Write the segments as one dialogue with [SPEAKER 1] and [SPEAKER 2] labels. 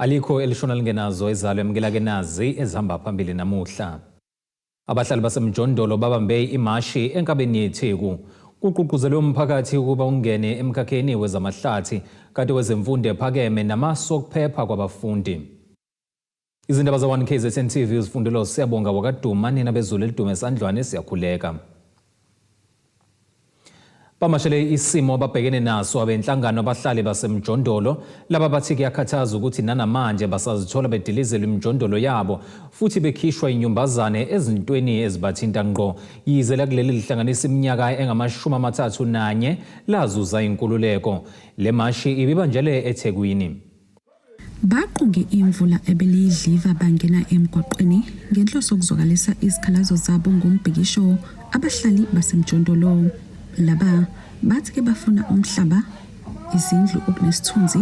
[SPEAKER 1] Alikho elishona lingenazo ezalo emukela ke nazi ezihamba phambili namuhla. Abahlali baseMjondolo babambe imashi enkabeni yeTheku. Kugqugquzelwe umphakathi ukuba ungene emkhakheni wezamahlathi kanti wezemfundo ephakeme namasu okuphepha kwabafundi. Izindaba za-1 KZN TV uzifundelwa uSiyabonga wakaDuma nina bezulu elidume esandlwane siyakhuleka. Bamashele isimo ababhekene naso abenhlangano abahlali basemjondolo laba bathi kuyakhathaza ukuthi nanamanje basazithola bedilizelwa imijondolo yabo futhi bekhishwa inyumbazane ezintweni ezibathinta ngqo yize lakuleli lihlanganisa iminyaka engamashumi 31 lazuza inkululeko. Le mashi ibibanjelwe eThekwini.
[SPEAKER 2] Baqunge imvula ebeliyidliva bangena emgwaqweni ngenhloso yokuzwakalisa izikhalazo zabo ngombhikisho abahlali baseMjondolo. Laba bathi ke bafuna umhlaba, izindlu okunesithunzi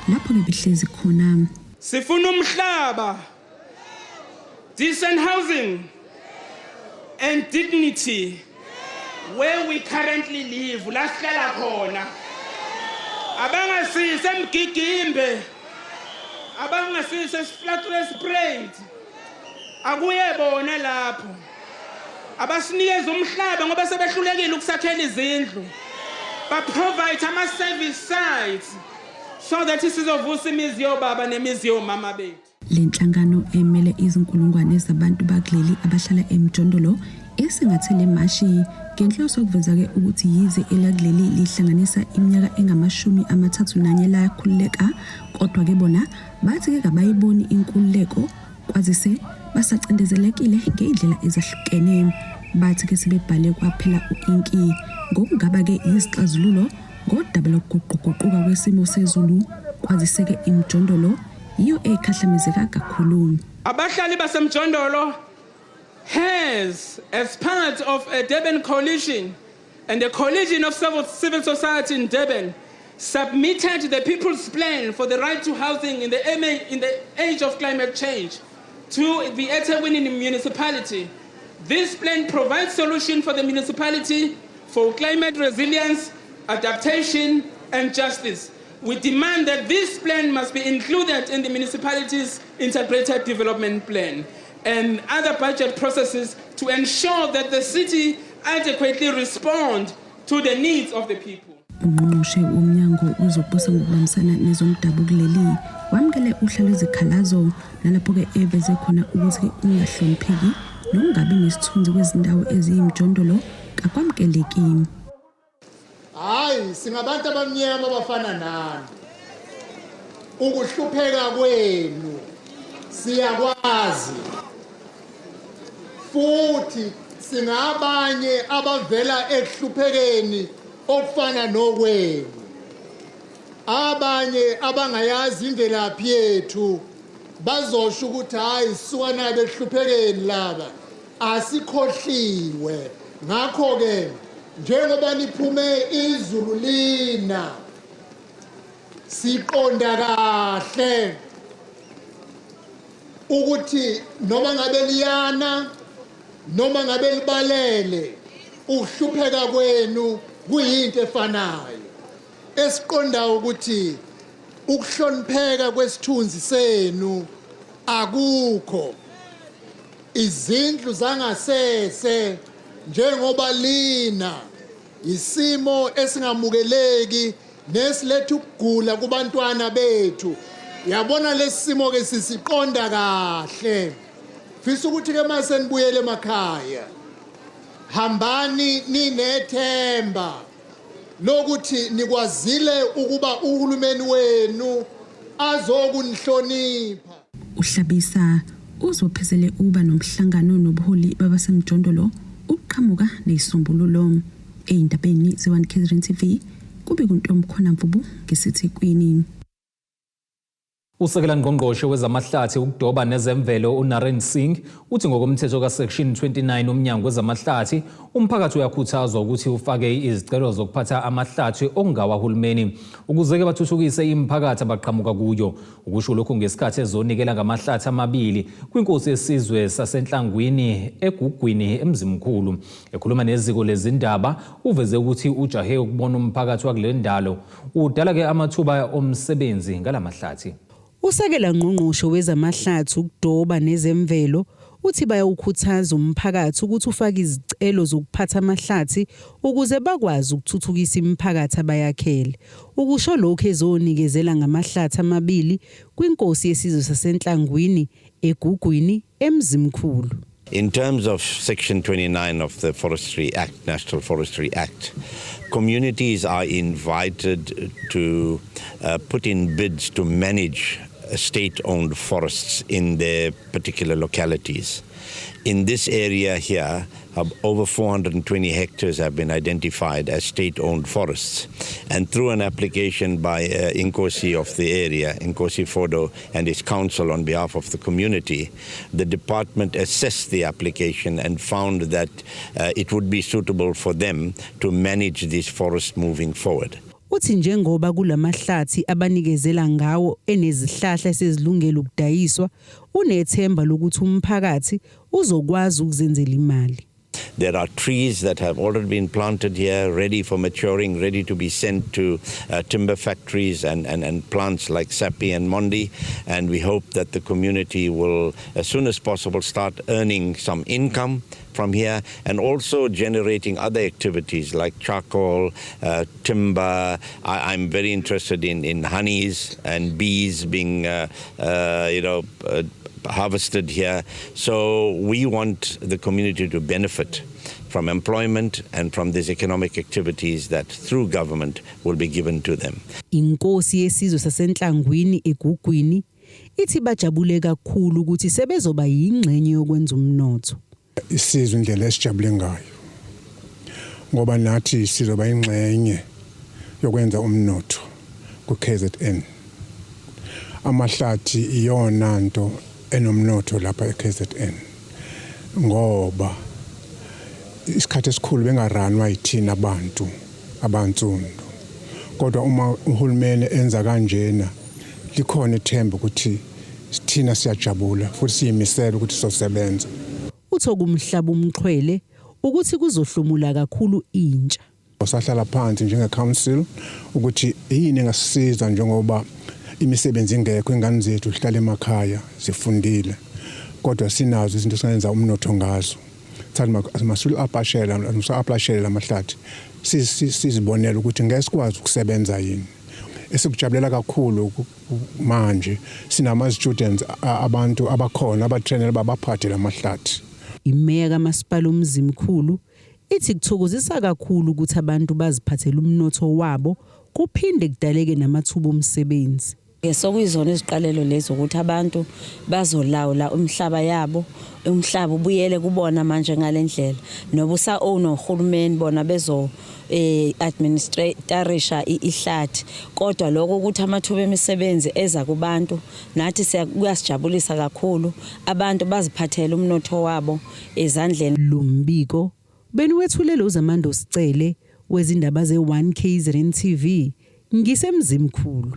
[SPEAKER 2] lapho ke behlezi khona.
[SPEAKER 3] Sifuna umhlaba, decent housing and dignity where we currently live, la sihlala khona. Abangasise emgigimbe, abangasise eSpruit, akuye bona lapho. Abasinikeze umhlaba ngoba sebehlulekile ukusakhela izindlu, ba-provide ama-service sites so that sizovusa imizi yobaba nemizi yomama bethu.
[SPEAKER 2] Le nhlangano emele izinkulungwane zabantu bakuleli abahlala emjondolo esingathe le mashi ngenhloso yokuveza-ke ukuthi yize elakuleli lihlanganisa iminyaka engamashumi 31 lakhululeka, kodwa-ke bona bathi-ke kabayiboni inkululeko kwazise basacindezelekile ngey'ndlela ezahlukene. Bathi-ke sebebhale kwaphela u-inki ngokungaba-ke yizixazululo ngodaba lokuguquguquka kwesimo sezulu, kwazise-ke imijondolo yiyo ekhahlamezeka kakhulu.
[SPEAKER 3] Abahlali basemjondolo has, as part of a Durban coalition and a coalition of civil society in Durban, submitted the People's Plan for the Right to Housing in the Age of Climate Change to the eThekwini municipality. This plan provides solution for the municipality for climate resilience, adaptation, and justice. We demand that this plan must be included in the municipality's integrated development plan and other budget processes to ensure that the city adequately respond to the needs of the people.
[SPEAKER 2] Ungqongqoshe womnyango wezokubusa ngokubambisana nezomdabu kuleli wamukele uhla lwezikhalazo nalapho-ke eveze khona ukuthi-ke ungahlonipheki nokungabi nesithunzi kwezindawo eziyimjondolo kakwamukeleki.
[SPEAKER 4] Hayi, singabantu abamnyama abafana nani. Ukuhlupheka kwenu siyakwazi. Futhi singabanye abavela ekuhluphekeni okufana nokwenu. Abanye abangayazi imvelaphi yethu bazosho ukuthi hayi, sisuka nabo ekuhluphekeni laba. Asikhohliwe. Ngakho-ke njengoba niphume izulu lina, siqonda kahle ukuthi noma ngabe liyana noma ngabe libalele, ukuhlupheka kwenu kuyinto efanayo. Esiqondayo ukuthi ukuhlonipheka kwesithunzi senu akukho. Izindlu zangasese njengoba lina isimo esingamukeleki nesiletha ukugula kubantwana bethu. Yabona, lesi simo ke sisiqonda kahle. Fisa ukuthi ke mase nibuyele emakhaya, hambani ninethemba lokuthi nikwazile ukuba uhulumeni wenu azokunihlonipha.
[SPEAKER 2] Uhlabisa uzophezele ukuba nomhlangano nobuholi babasemjondolo ukuqhamuka nezisombululo. Ey'ndabeni ze-1 KZN TV kube kuntomkhona Mvubu ngeseThekwini.
[SPEAKER 1] Usekela ngqongqoshe wezamahlathi, ukudoba nezemvelo uNarend Singh uthi ngokomthetho kaSection 29 umnyango wezamahlathi, umphakathi uyakhuthazwa ukuthi ufake izicelo zokuphatha amahlathi okungawahulumeni ukuze-ke bathuthukise imiphakathi abaqhamuka kuyo. Ukusho lokhu ngesikhathi ezonikela ngamahlathi amabili kwinkosi yesizwe saseNhlangwini eGugwini eMzimkhulu. Ekhuluma neziko lezindaba uveze ukuthi ujahe ukubona umphakathi wakule ndalo udala-ke amathuba omsebenzi ngalamahlathi.
[SPEAKER 5] Usekela ngqongqoshe wezamahlathi, ukudoba nezemvelo uthi bayawukhuthaza umphakathi ukuthi ufake izicelo zokuphatha amahlathi ukuze bakwazi ukuthuthukisa imiphakathi abayakhele. Ukusho lokhu ezonikezela ngamahlathi amabili kwinkosi yesizwe saseNhlangwini eGugwini eMzimkhulu.
[SPEAKER 6] In terms of Section 29 of the Forestry Act, National Forestry Act, communities are invited to put in bids to manage state owned forests in their particular localities. In this area here, over 420 hectares have been identified as state owned forests. And through an application by Inkosi of the area, Inkosi Fodo, and his council on behalf of the community, the department assessed the application and found that it would be suitable for them to manage this forest moving forward.
[SPEAKER 5] Uthi njengoba kulamahlathi abanikezela ngawo enezihlahla esezilungele ukudayiswa, unethemba lokuthi umphakathi uzokwazi ukuzenzela imali.
[SPEAKER 6] There are trees that have already been planted here, ready for maturing, ready to be sent to timber factories and plants like Sappi and Mondi. And we hope that the community will, as soon as possible, start earning some income from here and also generating other activities like charcoal, timber. I'm very interested in honeys and bees being harvested here. So we want the community to benefit from employment and from these economic activities that through government will be given to them.
[SPEAKER 5] Inkosi yesizwe saseNhlangwini eGugwini ithi bajabule kakhulu ukuthi sebezoba yingxenye yokwenza umnotho.
[SPEAKER 7] Isizwe indlela esijabule ngayo ngoba nathi sizoba ingxenye yokwenza umnotho ku-KZN. Amahlathi iyona nto enomnotho lapha e-KZN ngoba isikhathi esikhulu bengaranwa yithina abantu abansundu, kodwa uma uhulumeni enza kanjena likhona ithemba ukuthi thina siyajabula futhi siyimisela ukuthi sizosebenza.
[SPEAKER 5] Uthi okumhlaba umxhwele ukuthi kuzohlomula kakhulu intsha.
[SPEAKER 7] Sahlala phansi njenge-council ukuthi yini engasisiza njengoba imisebenzi ingekho, ingane zethu zihlala emakhaya zifundile, kodwa sinazo izinto esingenza umnotho ngazo. Sathi masilu-applyele masa-applyele lamahlathi sizibonele ukuthi ngeke sikwazi ukusebenza yini. Esikujabulela kakhulu manje sinama students, abantu abakhona abatrainele babaphathe lamahlathi.
[SPEAKER 5] Imeya kamasipala uMzimkhulu ithi kuthokozisa kakhulu ukuthi abantu baziphathele umnotho wabo kuphinde kudaleke namathuba omsebenzi.
[SPEAKER 8] Sokuyizona iziqalelo lezi ukuthi abantu bazolawula umhlaba yabo, umhlaba ubuyele kubona manje ngalendlela noba usa-own uhulumeni, bona bezo administratorisha ihlathi, kodwa lokho ukuthi amathuba emisebenzi eza kubantu nathi kuyasijabulisa kakhulu, abantu baziphathele umnotho wabo ezandleni.
[SPEAKER 5] Lumbiko beniwethulele uZamando Sicele wezindaba ze-1 KZN TV ngiseMzimkhulu.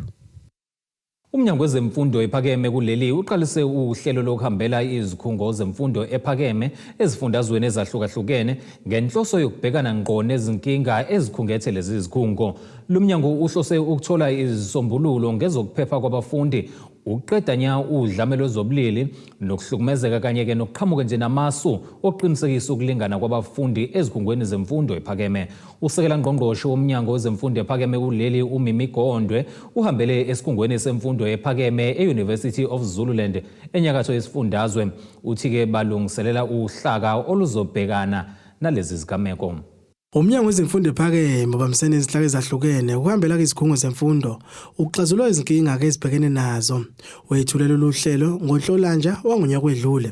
[SPEAKER 1] Umnyango wezemfundo ephakeme kuleli uqalise uhlelo lokuhambela izikhungo zemfundo ephakeme ezifundazweni ezahlukahlukene ngenhloso yokubhekana ngqo nezinkinga ezikhungethe lezi zikhungo. Lo mnyango uhlose ukuthola izisombululo ngezokuphepha kwabafundi, ukuqeda nya udlame lwezobulili nokuhlukumezeka, kanye-ke nokuqhamuka nje namasu okuqinisekisa ukulingana kwabafundi ezikhungweni zemfundo ephakeme. Usekela ngqongqoshe womnyango wezemfundo ephakeme kuleli uMimi Gondwe uhambele esikhungweni semfundo ephakeme e-University of Zululand enyakatho yesifundazwe. Uthi-ke balungiselela uhlaka oluzobhekana nalezi zigameko.
[SPEAKER 9] Umnyango wezemfundo ephakeme ubambisene izinhlaka ezahlukene ukuhambela izikhungo zemfundo ukuxazulula izinkinga-ke ezibhekene nazo. Wethule lolu hlelo ngoNhlolanja wangonyaka wedlule.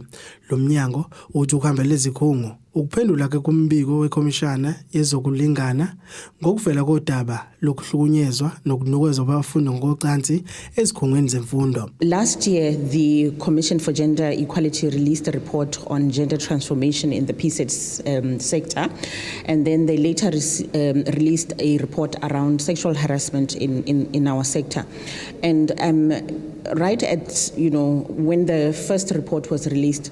[SPEAKER 9] Lo mnyango uthi ukuhambela izikhungo ukuphendula-ke kumbiko wekhomishana yezokulingana ngokuvela kodaba lokuhlukunyezwa nokunukwezwa kwabafundi ngokocansi ezikhungweni zemfundo.
[SPEAKER 10] Last year, the Commission for Gender Equality released a report on gender transformation in the PSET sector, and then they later released a report around sexual harassment in our sector. And right at, when the first report was released,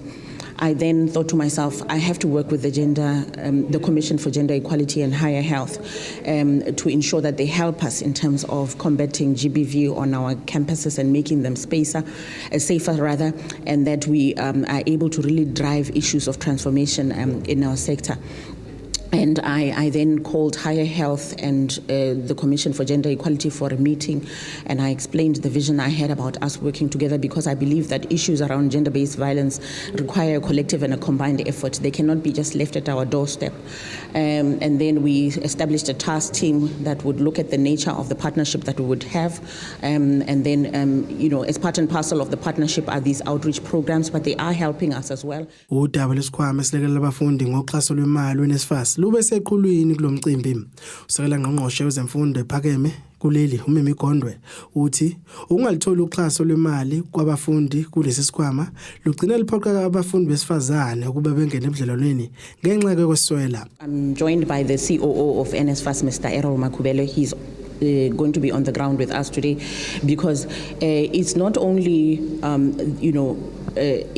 [SPEAKER 10] I then thought to myself, I have to work with the Commission for Gender Equality and Higher Health to ensure that they help us in terms of combating GBV on our campuses and making them safer rather, and that we are able to really drive issues of transformation in our sector. And I then called Higher Health and the Commission for Gender Equality for a meeting, and I explained the vision I had about us working together, because I believe that issues around gender-based violence require a collective and a combined effort. They cannot be just left at our doorstep. And then we established a task team that would look at the nature of the partnership that we would have. And then, as part and parcel of the partnership are these outreach programs, but they are helping us as well.
[SPEAKER 9] Udaba lwesikhwama esilekelela abafundi ngoxhaso lwemali weNSFAS lube seqhulwini kulomcimbi. Usekela ngqongqoshe wezemfundo ephakeme kuleli uMimmy Gondwe uthi ukungalitholi uxhaso lwemali kwabafundi kulesi sikhwama lugcina liphoqa abafundi besifazane ukuba bengene ebudlelwaneni ngenxa yokweswela.
[SPEAKER 10] I'm joined by the COO of NSFAS, Mr. Errol Makhubele. He's going to be on the ground with us today, because it's not only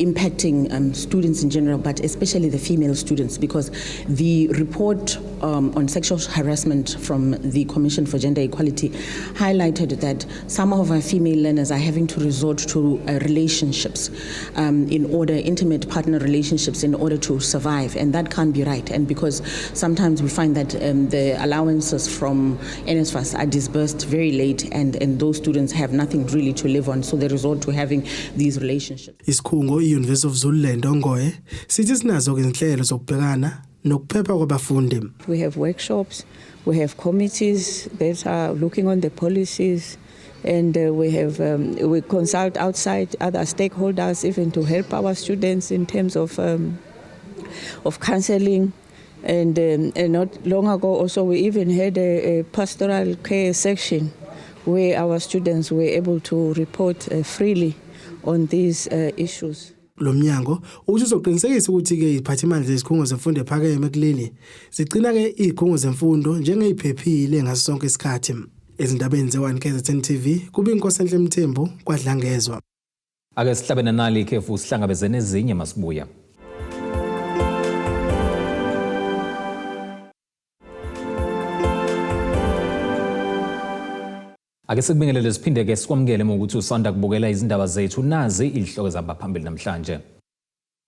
[SPEAKER 10] impacting students in general, but especially the female students, because the report on sexual harassment from the Commission for Gender Equality highlighted that some of our female learners are having to resort to relationships intimate partner relationships in order to survive, and that can't be right. And because sometimes we find that the allowances from NSFAS are disbursed very late, and those students have nothing really to live on, so they resort to having these relationships.
[SPEAKER 9] Isikhungo i-University of Zululand Ongoye sithi sinazo izinhlelo zokubhekana nokuphepha kwabafundi.
[SPEAKER 11] We have workshops, we have committees that are looking on the policies, and we consult outside other stakeholders even to help our students in terms of counseling. And not long ago also we even had a pastoral care section where our students were able to report freely on these issues.
[SPEAKER 9] Lo mnyango uthi uzoqinisekisa ukuthi ke iziphathimandla zezikhungo zemfundo ephakeme kuleli zigcina ke izikhungo zemfundo njengeziphephile ngaso sonke isikhathi. Ezindabeni ze-1 KZN TV kube inkosi Mthembu kwadlangezwa.
[SPEAKER 1] Ake sihlabe nanali ikhefu, sihlangabeze nezinye masibuya. Ake sikubingelele siphinde ke sikwamukele ngokuthi usanda kubukela izindaba zethu. Nazi izihloko zihamba phambili namhlanje.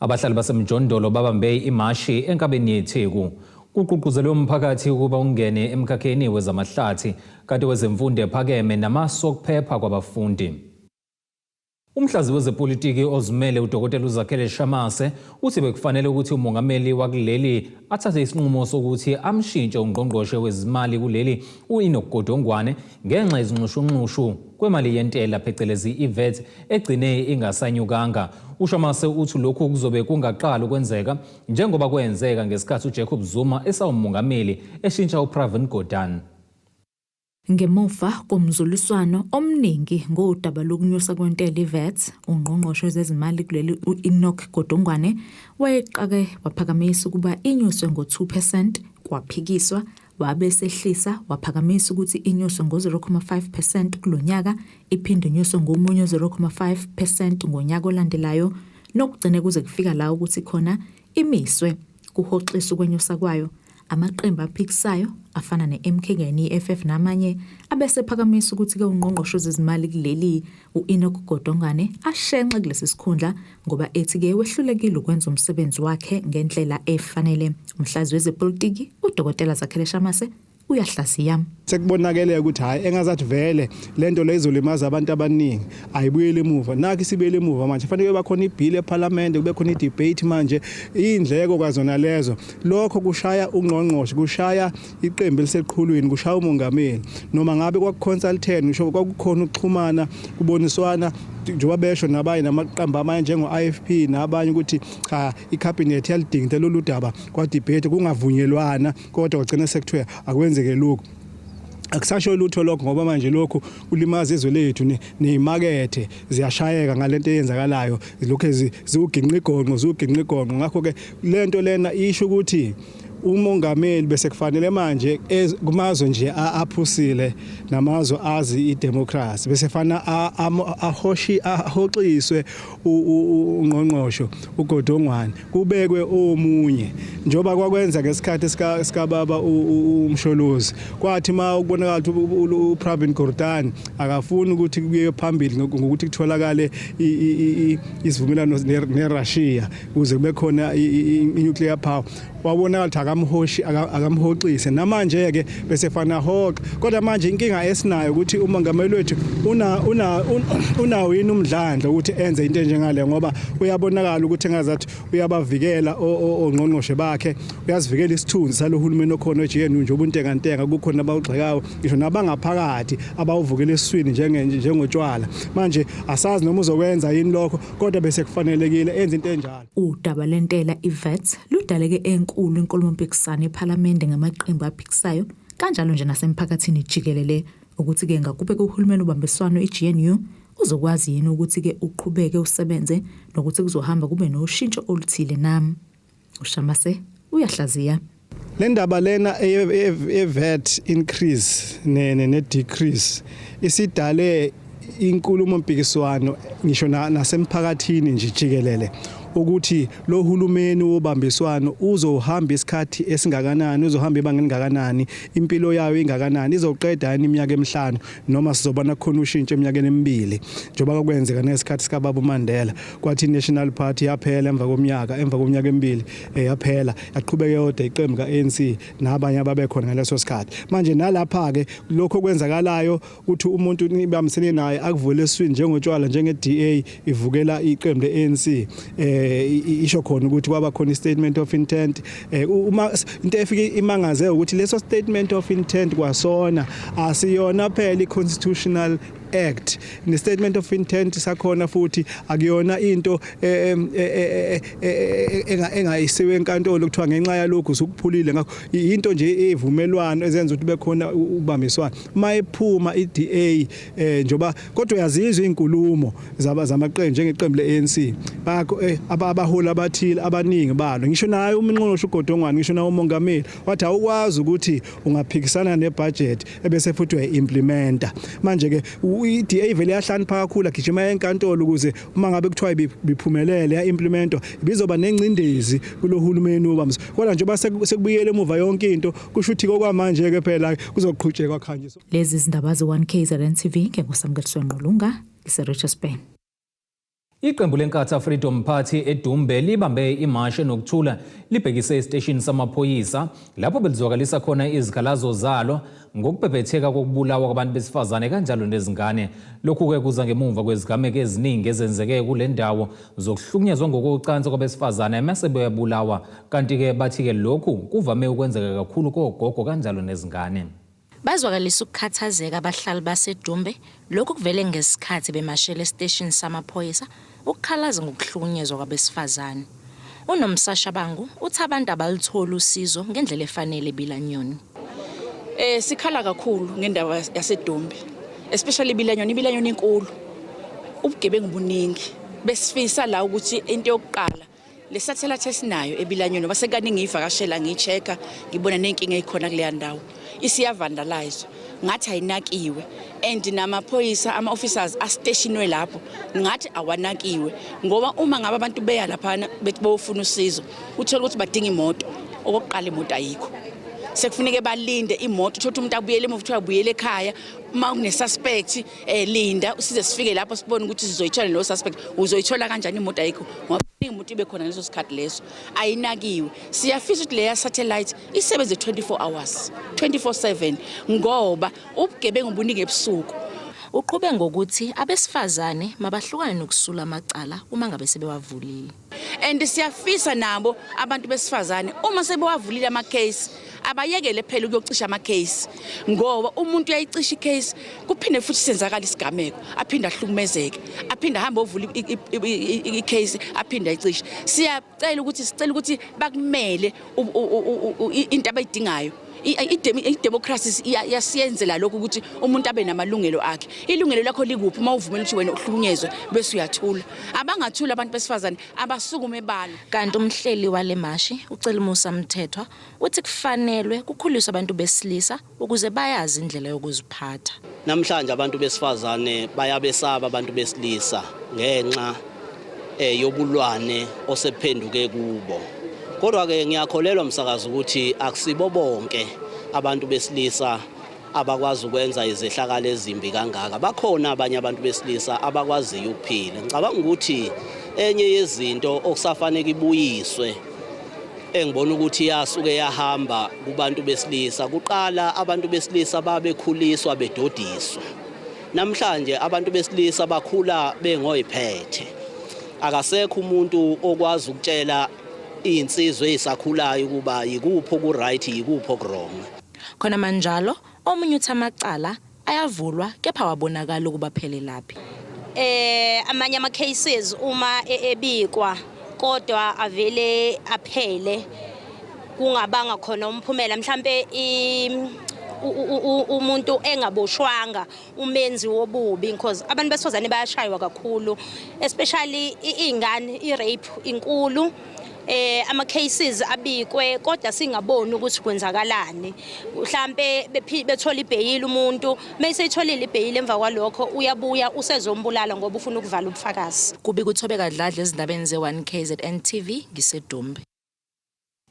[SPEAKER 1] Abahlali basemjondolo babambe imashi enkabeni yeTheku. Kugqugquzelwe umphakathi ukuba ungene emkhakheni wezamahlathi kanti wezemfundo ephakeme namasu okuphepha kwabafundi. Umhlazi wezepolitiki ozimele uDokotela uZakhele Shamase uthi bekufanele ukuthi umongameli wakuleli athathe isinqumo sokuthi amshintshe ungqongqoshe wezimali kuleli u-Enoch Godongwane ngenxa yezinxushunxushu kwemali yentela phecelezi i-VAT egcine ingasanyukanga. UShamase uthi lokhu kuzobe kungaqali ukwenzeka njengoba kwenzeka ngesikhathi uJacob Zuma esawumongameli eshintsha uPravin Gordhan.
[SPEAKER 12] Ngemuva komzuliswano omningi ngodaba lokunyusa kwentela i-VAT, ungqongqoshe wezezimali kuleli u-Enoch Godongwane wayeqake waphakamisa ukuba inyuswe ngo-2%, kwaphikiswa, wabe esehlisa waphakamisa ukuthi inyuswe ngo-0.5% kulo nyaka, iphinde inyuswe ngomunye 0.5% ngonyaka olandelayo, nokugcine kuze kufika la ukuthi khona imiswe kuhoxiswa ukwenyusa kwayo. Amaqembu aphikisayo afana ne-MK kanye ne-EFF namanye abese phakamisa ukuthi-ke ungqongqoshe wezezimali kuleli u-Enoch Godongwane ashenxe kulesi sikhundla ngoba ethi-ke wehlulekile ukwenza umsebenzi wakhe ngendlela efanele. Umhlazi wezepolitiki uDokotela Zakhele Shamase uyahlaziya.
[SPEAKER 13] Sekubonakele ukuthi hayi, engazathi vele lento le izolimaza abantu abaningi, ayibuyele emuva. Nakho isibuyele emuva manje, fanele kube khona ibill eParliament, kube khona idebate manje, indleko kwazona lezo. Lokho kushaya ungqongqoshe, kushaya iqembu eliseqhulwini, kushaya umongameli. Noma ngabe kwakuconsultant, ngisho kwakukhona ukuxhumana, kuboniswana, njengoba besho nabanye namaqembu amanye njengo-IFP nabanye ukuthi cha, icabinet yalidinga lolu daba, kwadebate kungavunyelwana, kodwa kwagcina sekuthiwa akwenzeke lokhu. Akusasho lutho lokho, ngoba manje lokhu kulimaza izwe lethu, nezimakethe ziyashayeka ngalento eyenzakalayo, lokho ziwuginqa igonqo, ziwuginqa igonqo. Ngakho ke lento lena isho ukuthi Umongameli bese kufanele manje kumazwe nje aphusile namazwe azi idemocracy bese fana ahoshi ahoxiswe ungqongqosho uGodongwane, kubekwe omunye, njengoba kwakwenza ngesikhathi sika baba uMsholozi. Kwathi ma ukubonakala ukuthi uPravin Gordhan akafuni ukuthi kuye phambili ngokuthi kutholakale isivumelwano neRussia ukuze kube khona i-nuclear power, wabonakala ukuthi akamhoshi, akamhoxise. Namanje ke bese fana hoxa, kodwa manje inkinga esinayo ukuthi umongameli wethu una una unawo yini umdlandla ukuthi enze into enjengale, ngoba uyabonakala ukuthi engazathi uyabavikela ongqongqoshe bakhe, uyazivikela isithunzi salohulumeni okhona we-GNU, nje ubuntengantenga kukhona abawugxekayo, ngisho nabangaphakathi abawuvukela esiswini njengotshwala. Manje asazi noma uzokwenza yini lokho, kodwa bese kufanelekile enze into enjalo.
[SPEAKER 12] Udaba lentela iVAT ludaleke enkulu inkulumompikiswano ePhalamende ngamaqembu aphikisayo, kanjalo nje nasemphakathini jikelele, ukuthi-ke ngakube kuhulumeni ubambiswano i-GNU uzokwazi yini ukuthi-ke uqhubeke usebenze nokuthi kuzohamba kube noshintsho oluthile na. UShamase uyahlaziya.
[SPEAKER 13] Le ndaba lena ye-VAT increase ne decrease isidale inkulumo mpikiswano ngisho nasemphakathini nje jikelele, ukuthi lo hulumeni wobambiswano uzohamba isikhathi esingakanani, uzohamba ibanga elingakanani, impilo yayo ingakanani, izoqeda yini iminyaka emihlanu noma sizobona khona ushintsho eminyakeni emibili, njengoba kwenzeka nesikhathi sikababa uMandela, kwathi i-National Party yaphela emva kweminyaka emibili, yaphela, yaqhubeka yodwa iqembu ka-ANC nabanye ababekhona ngaleso sikhathi. Manje nalapha ke lokho kwenzakalayo ukuthi umuntu nibambisene naye akuvule esiswini njengotshwala, njenge-DA ivukela iqembu le-ANC, isho khona ukuthi kwaba khona i-statement of intent. Uma into efike imangaze ukuthi leso statement of intent kwasona asiyona phela i-constitutional act, ne statement of intent sakhona futhi akuyona into engayisiwe enkantolo kuthiwa ngenxa yalokhu usukuphulile. Ngakho into nje evumelwano ezenza ukuthi bekhona ukubambiswana mayiphuma iDA, njoba kodwa uyazizwa izinkulumo zaba zamaqembu njengeqembu leANC, bakho abaholi abathile, abaningi balo, ngisho naye umnqonosho uGodongwane, ngisho naye umongameli wathi awukwazi ukuthi ungaphikisana nebudget ebese futhi uyayimplementa. Manje ke iDA vele yahlakanipha kakhulu, agijima enkantolo ukuze uma ngabe kuthiwa biphumelele ya-implementwa, ibizoba nengcindezi kulohulumeni wobambiso. Kodwa njengoba sekubuyele emuva yonke into, kusho ukuthi okwamanje ke phela kuzoqhutshekwa khanjiswa.
[SPEAKER 12] Lezi zindaba ze-1 KZN TV, nginguSamukeliso Ngqulunga, ngise-Richards Bay.
[SPEAKER 1] Iqembu leNkatha Freedom Party eDumbe libambe imashe enokuthula libhekise esiteshini samaphoyisa, lapho belizwakalisa khona izikhalazo zalo ngokubhebhetheka kokubulawa kwabantu besifazane kanjalo nezingane. Lokhu-ke kuza ngemumva kwezigameko eziningi ezenzeke kule ndawo zokuhlukunyezwa ngokocansi kwabesifazane mase beyabulawa, kanti-ke bathi-ke lokhu kuvame ukwenzeka kakhulu kogogo kanjalo nezingane.
[SPEAKER 14] Bazwakalisa ukukhathazeka abahlali baseDumbe. Lokhu kuvele ngesikhathi bemashela esiteshini samaphoyisa ukukhalaza ngokuhlukunyezwa kwabesifazane. UNomsa Shabangu uthi abantu abalutholi usizo ngendlela efanele eBilanyoni.
[SPEAKER 15] Sikhala kakhulu ngendaba yaseDumbe, especially iBilanyoni. IBilanyoni inkulu. Ubugebengu buningi. Besifisa la ukuthi into yokuqala, le satellite esinayo eBilanyoni, ngoba sekaningi ngiyivakashela, ngiyi-check-a, ngibona ney'nkinga ey'khona kuleya ndawo, isiyavandalizwa, ngathi ayinakiwe, and namaphoyisa, ama-officers asteshinwe lapho ngathi awanakiwe, ngoba uma ngabe abantu beya laphana bethi bofuna usizo, uthole ukuthi badinga imoto. Okokuqala, imoto ayikho, sekufuneke balinde imoto. Uthole ukuthi umuntu abuyele emuva, kuthiwa abuyele ekhaya uma kune-suspect, linda size sifike lapho sibone ukuthi sizoyithola leyo suspect. Uzoyithola kanjani imoto ayikho? Ngoba imoto ibe khona ngaleso sikhathi leso, ayinakiwe. Siyafisa ukuthi leya satellite isebenze 24 hours, 24/7, ngoba ubugebengu buningi ebusuku.
[SPEAKER 14] Uqhube ngokuthi abesifazane mabahlukane nokusula amacala uma ngabe sebewavulile.
[SPEAKER 15] And siyafisa nabo abantu besifazane, uma sebewavulile ama-case, abayekele phela ukuyocisha ama-case, ngoba umuntu uyayicisha i-case, kuphinde futhi senzakala isigameko, aphinde ahlukumezeke, aphinde ahambe ovula i-case, aphinde ayicishe. Siyacela ukuthi, sicela ukuthi bakumele into abayidingayo. I-democracy iyasiyenzela lokho ukuthi umuntu abe namalungelo akhe. Ilungelo lakho likuphi uma uvumela ukuthi wena uhlukunyezwe bese uyathula? Abangathuli abantu besifazane, abasukume balo.
[SPEAKER 14] Kanti umhleli wale mashi, uCelimusa Mthethwa, uthi kufanelwe kukhuliswe abantu besilisa ukuze bayazi indlela yokuziphatha.
[SPEAKER 16] Namhlanje abantu besifazane bayabesaba abantu besilisa ngenxa eh, yobulwane osephenduke kubo. Kodwa ke ngiyakholelwa msakazi ukuthi akusibo bonke abantu besilisa abakwazi ukwenza izehlakalo ezimbi kangaka. Bakhona abanye abantu besilisa abakwaziyo ukuphila. Ngicabanga ukuthi enye yezinto okusafanele ibuyiswe engibona ukuthi yasuke yahamba kubantu besilisa kuqala abantu besilisa babekhuliswa bedodiswa namhlanje abantu besilisa bakhula bengoyiphethe akasekho umuntu okwazi ukutshela iy'nsizwa ey'sakhulayo ukuba yikuphi oku-right yikuphi oku-wrong
[SPEAKER 14] Khona manjalo, omunye uthi amacala ayavulwa kepha awabonakali ukuba aphelelaphi.
[SPEAKER 17] Eh amanye ama cases uma e, ebikwa kodwa avele aphele kungabanga khona umphumela mhlambe umuntu engaboshwanga umenzi wobubi because abantu besifazane bayashaywa kakhulu especially izingane i-rape inkulu eh ama cases abikwe kodwa singaboni ukuthi kwenzakalani mhlambe bethola ibheyili umuntu mayeseyitholile ibheyili emva kwalokho uyabuya usezombulala ngoba ufuna ukuvala ubufakazi
[SPEAKER 14] Kubi kuThobeka Dladla ezindabeni ze-1 KZN TV ngiseDumbe.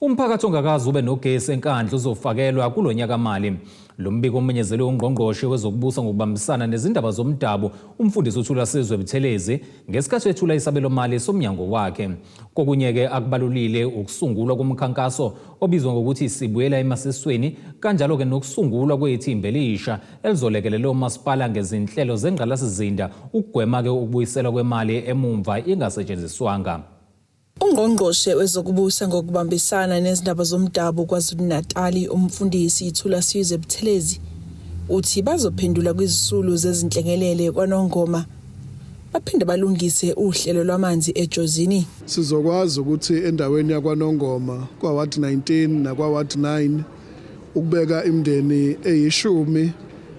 [SPEAKER 1] Umphakathi ongakaze ube nogesi eNkandla uzofakelwa kulo nyakamali. Lo mbiko umenyezelwe ungqongqoshe wezokubusa ngokubambisana nezindaba zomdabu umfundisi uThulasizwe Buthelezi ngesikhathi ethula isabelomali somnyango wakhe. Kokunye-ke akubalulile ukusungulwa komkhankaso obizwa ngokuthi Sibuyela Emasisweni kanjalo-ke nokusungulwa kwethimba elisha elizolekelela omasipala ngezinhlelo zengqalasizinda ukugwema-ke ukubuyiselwa kwemali emumva ingasetshenziswanga.
[SPEAKER 18] Ungqongqoshe wezokubusa ngokubambisana nezindaba zomdabu KwaZulu-Natali uMfundisi Thulasizwe Buthelezi uthi bazophendula kwizisulu zezinhlekelele kwaNongoma baphinde balungise uhlelo lwamanzi eJozini.
[SPEAKER 19] Sizokwazi ukuthi endaweni yakwaNongoma kwa-Ward 19 nakwa-Ward 9 ukubeka imindeni eyishumi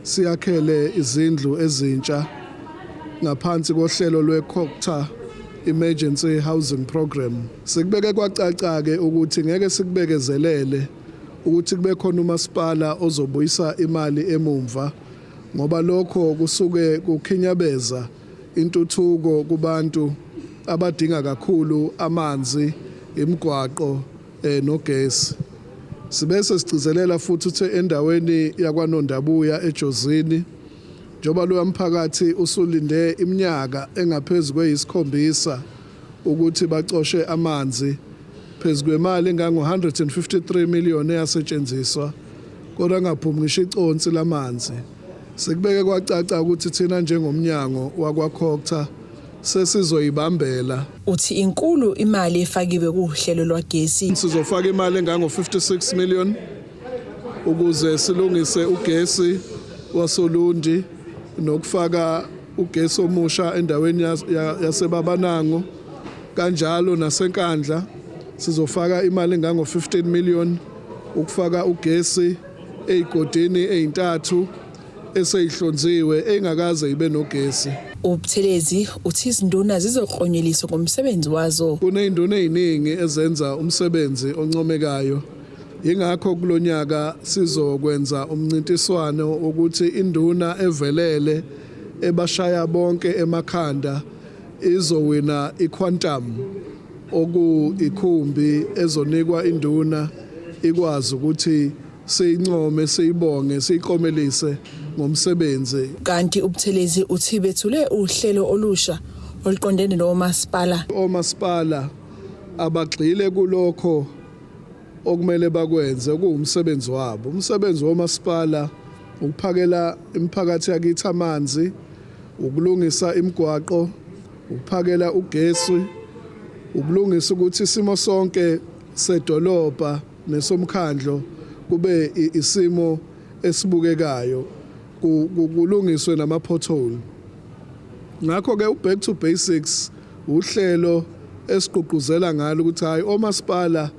[SPEAKER 19] siyakhele izindlu ezintsha ngaphansi kohlelo lwe-Cogta Emergency Housing Program. Sikubeke kwacaca-ke ukuthi ngeke sikubekezelele ukuthi kube khona umasipala ozobuyisa imali emumva ngoba lokho kusuke kukhinyabeza intuthuko kubantu abadinga kakhulu amanzi, imigwaqo eh, nogesi. Sibe sesigcizelela futhi ukuthi endaweni yakwaNondabuya eJozini njengoba loya mphakathi usulinde iminyaka engaphezu kweyisikhombisa ukuthi bacoshe amanzi phezu kwemali engango-153 million eyasetshenziswa kodwa angaphumi ngisho iconsi lamanzi. Sikubeke kwacaca ukuthi thina njengomnyango wakwaCogta sesizoyibambela.
[SPEAKER 18] Uthi inkulu imali efakiwe kuhlelo lwagesi.
[SPEAKER 19] Sizofaka imali engango-56 million ukuze silungise ugesi wasoLundi nokufaka ugesi omusha endaweni yaseBabanango kanjalo naseNkandla sizofaka imali engango-15 million ukufaka ugesi ezigodini ezintathu eseyihlonziwe engakaze ibe nogesi.
[SPEAKER 18] UButhelezi uthi izinduna zizoklonyeliswa ngomsebenzi wazo.
[SPEAKER 19] Kuney'nduna ey'ningi ezenza umsebenzi oncomekayo. Yingakho kulo nyaka sizokwenza umncintiswano wokuthi induna evelele ebashaya bonke emakhanda izowina iQuantum okuyikhumbi ezonikwa induna ikwazi ukuthi siyincome siyibonge siyiklomelise ngomsebenzi.
[SPEAKER 18] Kanti uButhelezi uthi bethule uhlelo olusha oluqondene nomasipala.
[SPEAKER 19] Omasipala abagxile kulokho okumele bakwenze okuwumsebenzi wabo. Umsebenzi womasipala ukuphakela imiphakathi yakithi amanzi, ukulungisa imigwaqo, ukuphakela ugesi, ukulungisa ukuthi isimo sonke sedolobha nesomkhandlo kube isimo esibukekayo, kulungiswe nama-pothole. Ngakho-ke u-Back to Basics uhlelo esigqugquzela ngalo ukuthi hhayi omasipala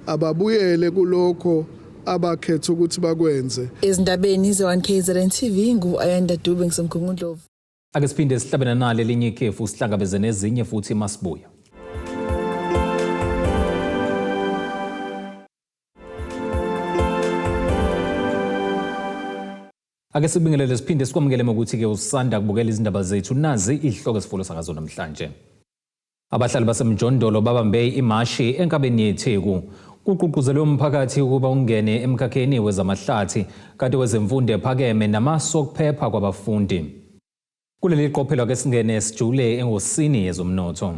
[SPEAKER 19] ababuyele kulokho abakhetha ukuthi bakwenze.
[SPEAKER 18] Ezindabeni ze-1 KZN TV ngu-Ayanda Dube ngisemgungundlovu.
[SPEAKER 1] Ake siphinde sihlabene nale elinye ikhefu sihlangabeze nezinye futhi masibuya. Ake sikubingelele siphinde sikwamukele ngokuthi-ke usanda kubukela izindaba zethu nazi izihloko esifulo sakazo namhlanje. Abahlali basemjondolo babambe imashi enkabeni yeTheku. Kugqugquzelwe umphakathi ukuba ungene emkhakheni wezamahlathi kanti wezemfundo ephakeme namasu okuphepha kwabafundi. Kuleli qophelo ake singene sijule engosini yezomnotho.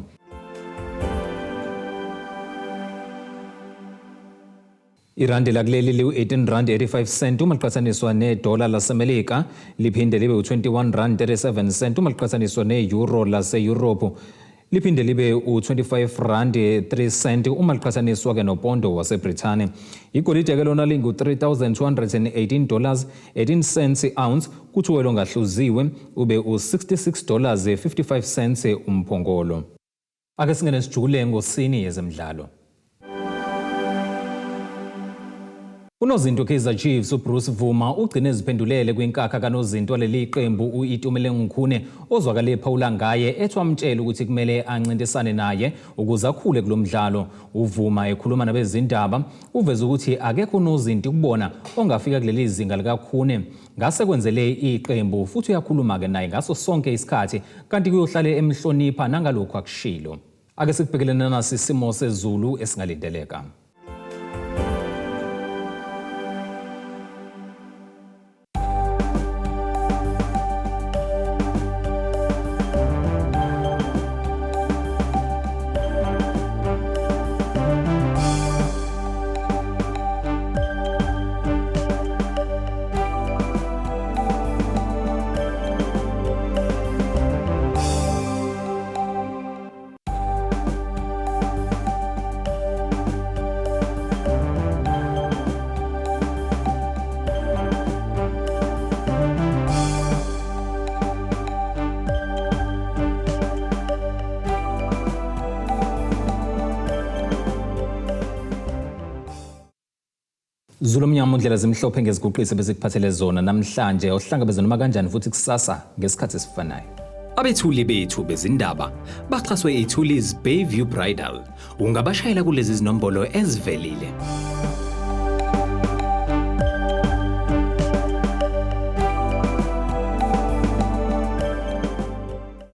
[SPEAKER 1] Irandi lakuleli liwu-18 rand 85 cent uma liqhathaniswa nedola laseMelika liphinde libe u-21 rand 37 cent uma liqhathaniswa ne-euro lase-Europe liphinde libe u-25 rand 3 cent uma liqhathaniswa ke nopondo waseBrithani. Igolide ke lona lingu-3218 dollars 18 cents ounce kuthiwe longahluziwe ube u-66 dollars 55 cents umphongolo. Ake singene sijule ngosini yezemidlalo. Unozinto Kaizer Chiefs uBruce Bvuma ugcine eziphendulele kwinkakha kanozinto waleli qembu u-Itumeleng Khune ozwakale ephawula ngaye ethi wamtshela ukuthi kumele ancintisane naye ukuze akhule kulo mdlalo. UBvuma ekhuluma nabezindaba uveze ukuthi akekho unozinti kubona ongafika kuleli zinga likaKhune ngase kwenzele iqembu futhi uyakhuluma-ke naye ngaso sonke isikhathi kanti kuyohlale emhlonipha nangalokhu akushilo. Ake sikubhekelene nasi isimo sezulu esingalindeleka. Zulu omnyama undlela zimhlophe ngeziguqisi besikuphathele zona namhlanje ohlangabeze noma kanjani futhi kusasa ngesikhathi esifanayo.
[SPEAKER 20] Abethuli bethu bezindaba baxhaswe iThuli's Bayview Bridal. Ungabashayela kulezi zinombolo ezivelile.